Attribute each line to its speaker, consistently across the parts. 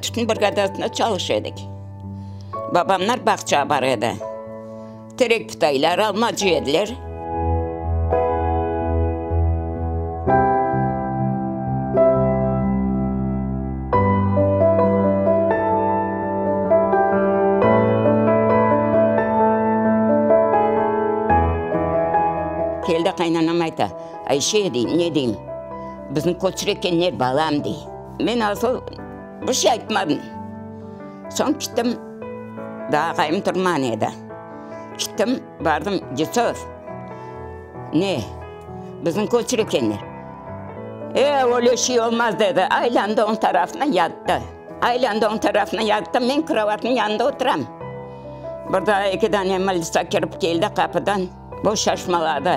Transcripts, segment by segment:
Speaker 1: Çiftniñ brigadasında çalışa edik. Babamlar bağça bar edi. Terek pıtaylar, almacı ediler. Keldi qaynanam ayta, Ayşe, dey, ne deyim, bizni köçür ekenler, balam, dey. Men asıl bir şey aytmadım. Soñ kittim, daa aqayım turmağan edi. Kittim, bardım, Yusuf, ne, bizni köçür ekenler. E, öyle şey olmaz, dedi, aylandı oñ tarafına yattı. Aylandı oñ tarafına yattı, men krovatnıñ yanında oturam. Bir daa eki dane milisa kirip keldi qapıdan. Bu şaşmaladı.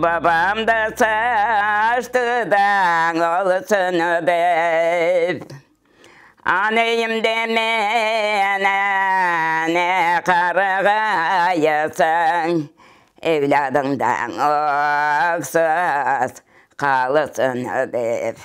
Speaker 1: Babam da saçtıdan olsun dep, Anayım de meni ne qarğaysıñ, Evlâdıñdan öksüz qalsın dep.